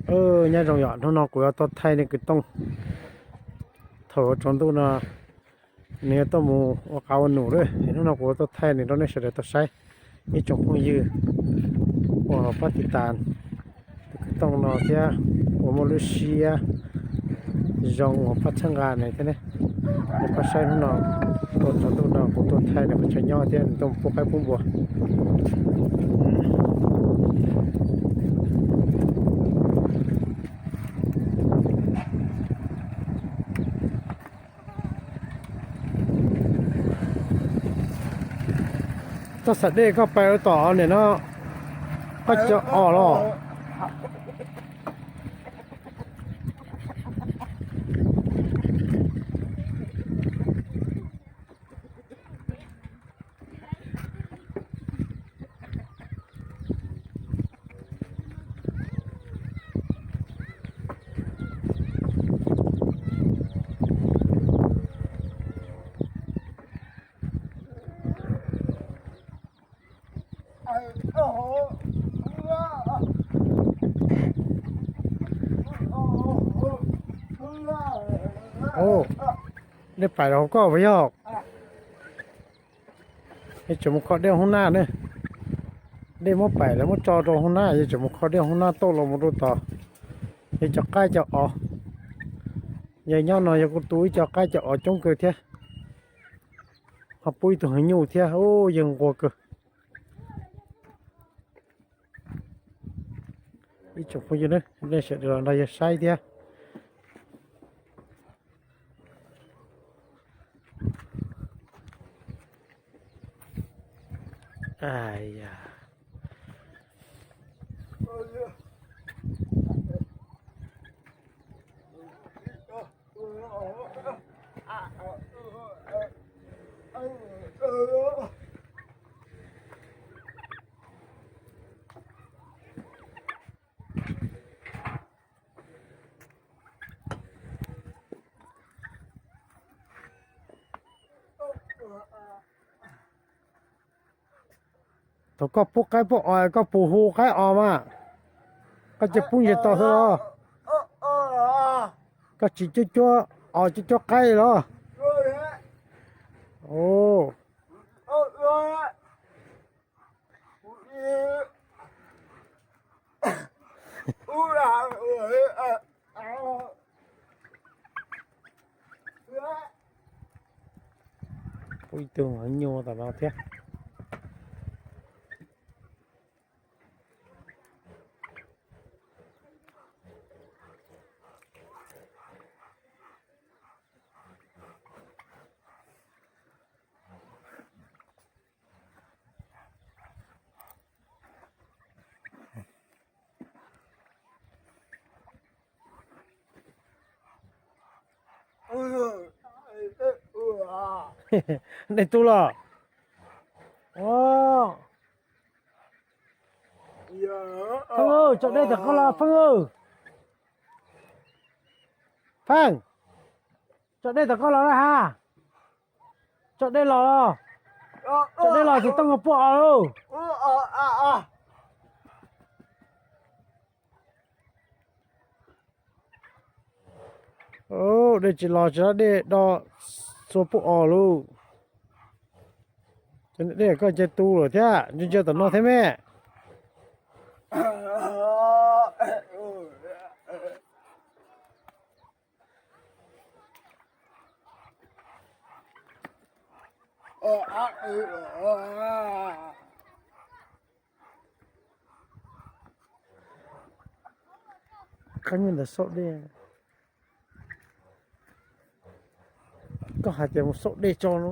Nyob zoo yom, hnub no kuv yuav tuaj thaij nej kwv tooj. Thaum tsaus ntuj no nws yuav tuaj mus ua qav ua num lawm, hnub no kuv yuav tuaj thaij nws rau nej sawv daws tau saib. Ib tsoom phooj ywg uas pab tiv tas tus kwv tooj no thiab uas muaj lub siab zoo uas pab txhawb nqa nws thiab ne, nej pab saib hnub no, thaum tsaus ntuj no kuv tuaj thaij nws qhov chaw nyob thiab nws tuaj mus pub qaib pub npua. Toj xav dej koj pais ua tom nim no, koj cov os los. Dej pais los hauv koj puas yog? Yog tseem mus kho dej hoob naj ne. Dej muab pais lawv muab tso rau hoob naj, yog tseem mus kho dej hoob naj tauj los mus rau tod. Yog cov qaib cov os, yog nyob no yog kuj tu ib co qaib co os coob kawg thiab. Ho pub ib tug heev nyuj thiab, yawg nquag kawg. Ib tsoom phooj ywg, nej sawv daws los nrog yawg saib thiab. Thaum koj pub qaib pub os koj puas hu qaib os mas, koj cia pub ntsiag to xwb los? Koj tsis cuab cuab os cuab cuab qaib los? Pub ib tug nyuj tom no thiab. Dej tu los. Pheej, tso dej tom koj los Pheej. Pheej, tso dej tom koj los na ha. Tso dej los, tso dej los tsis tau mus pub os lauj. Dej tsis los tsis tau dej do txhua pub os lauj. Dej koj cia tu lawm thiab, ntsia ntsia tom no thiab me. Koj nyob ntawd xauj dej, koj hais tias mus xauj dej tso no.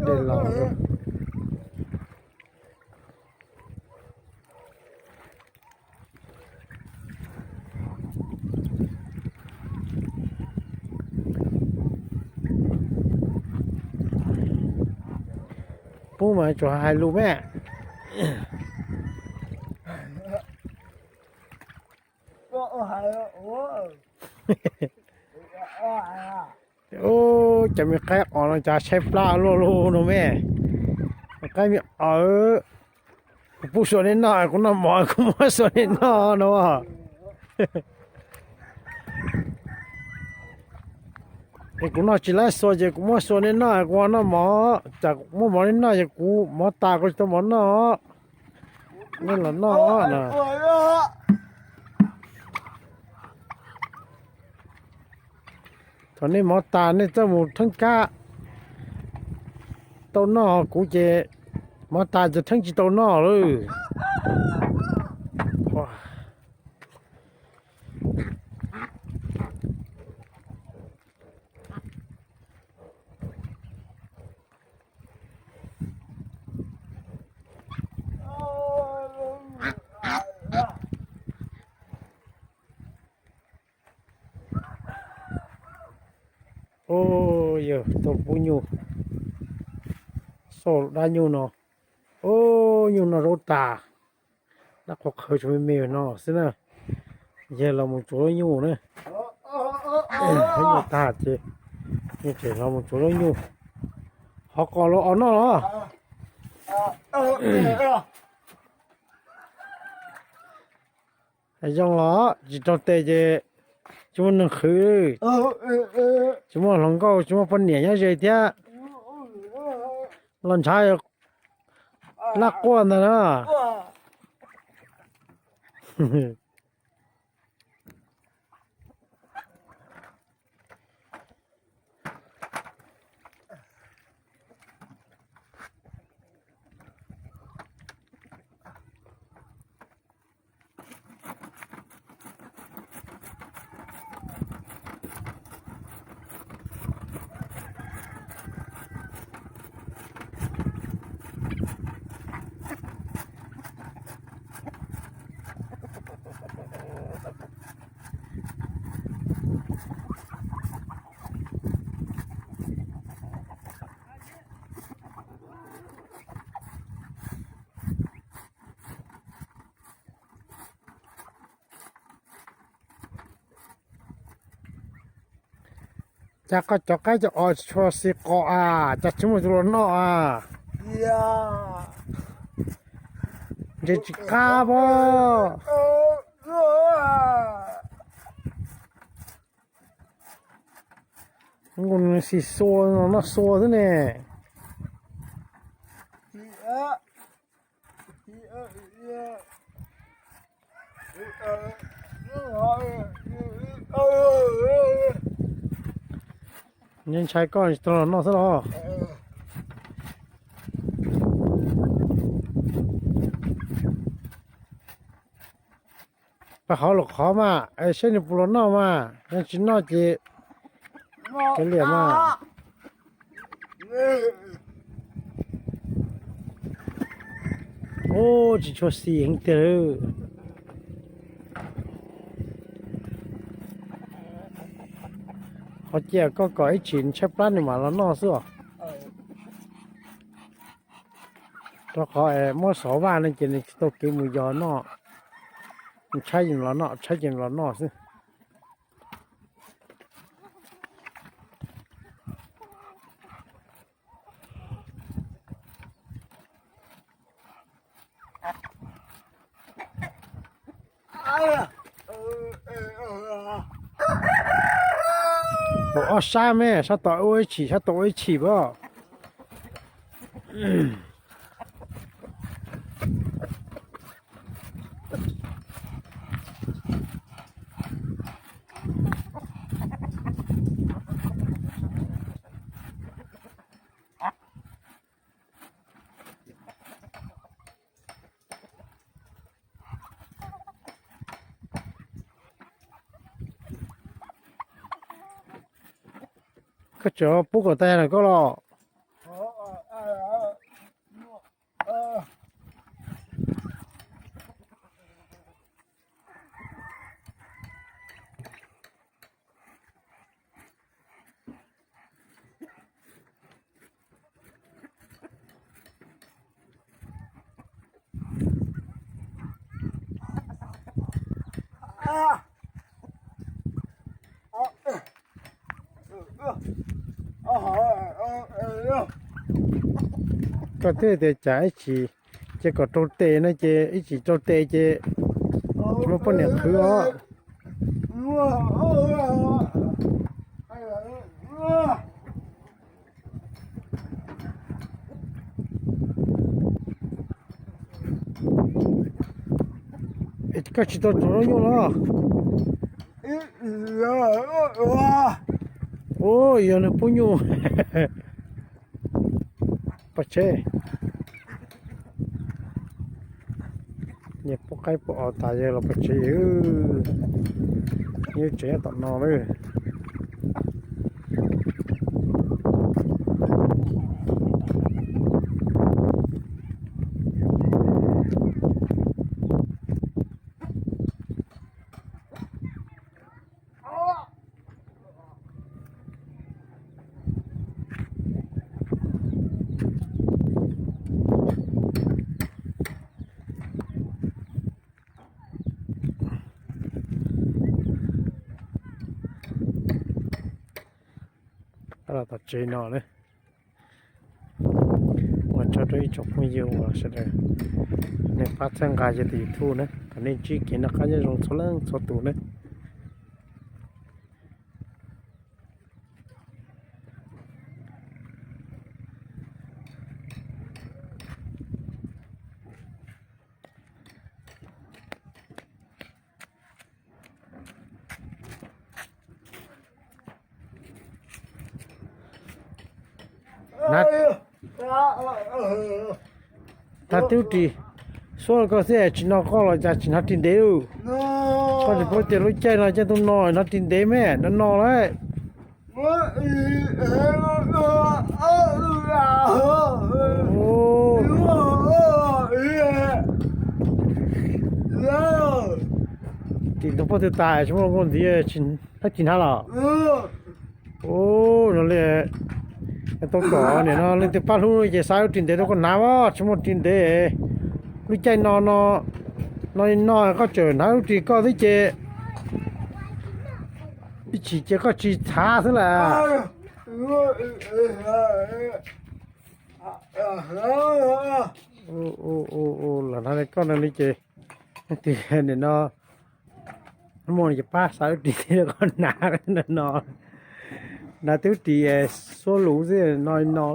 Dej los. Pub mas tsuas hais lus me. Ub, cov me qaib os no cas tshaib plab luaj luaj no me. Qaib me os, kuv pub xuas nej noj, kuv noj mov kuv muab xuas nej noj no. Es kuv noj tsis laib xuas ces kuv muab xuas nej noj, kuv ho noj mov, tsam muab mov nej noj ces kuv mov tas kuv tsis tau mov noj. Nej los noj na. Thaum nej mov tas nej txawj mus theeb kab tau noj, kuv ces mov tas ces theeb tsis tau noj lawm. Ub, yawg tau pub nyuj, xauj dab nyuj no. Ub, nyuj no zaub tas, dab qhuav qhawv tsuas me me no xwb na. Yawg los mus tsuav lub nyuj na. Nyuj tag ces yawg tseem los mus tsuav lub nyuj. Hov qos los os noj los. Zoo los tsis raug tes ces tsis muaj neeg qhwv, tsis muaj hluas nkauj tsis muaj poj niam nyob ze thiab. Los ntshav laj quaj ntag na. Cas koj cov qaib cov os tsis tshua xis qos a, cas tsis muaj tus los noj a? Ntses tsis qab pob. Xis xua no noj xua xwb ne. Ntshai koj tsis tau los noj xwb los. Pab hov los qhov mas, saib nws puas los noj mas, yog tsis noj ces kav liam mas. Ub, tsis tshua xis heev tiag lawm. Qhov cia koj kom ib chim tshaib plab nws mam los noj xwb os. Rau qhov es muab xov vaj no ces nws tsis tau kev mus yos noj. Tshaib ces los noj, tshaib ces los noj xwb. Ob sab me, sab tod ua ib chim, sab tod ua ib chim pob. Koj tseem pub kom tag na koj los. Koj twb tias cas ib chim ces kom rau tes no ces ib chim rau tes ces muaj poj niam qhwv os. Koj tsis tau tsuav zaub nyuj los? Ua, yog nws pub nyuj. Pov tseg, niag pub qaib pub os tas yawg los pov tseg, yawg tseem nyob tom no lawm. Los tom tsev no na, ua tsaug rau ib tsoom phooj ywg uas sawv daws nej pab txhawb nqa yog tus YouTube na, kom nej ntsib kev noj qab nyob zoo txhua leej txhua tus na. Hnav twb ris, suab koj xwb tsis no koj los cas tsis hnav ris ntev lawm. Koj tsis paub tias lub caij no caij ntuj no hnav ris ntev me no no lawm. Tim tus poj twg tas tsis muaj nkauj ntxiv, tsis hnav los? Ua no li, tau kom nim no leej twg pab hlub ces xa lub ris ntev rau koj hnav os, tsis muaj ris ntev. Lub caij no no, no no koj tseem hnav lub ris koj xwb ces ib chim ces koj tsis txhav xwb las. Los hnav li koj no li ces, nim no muaj ces pab xa lub ris ntev rau koj hnav no. Hnav twb ris suab luv xwb no no.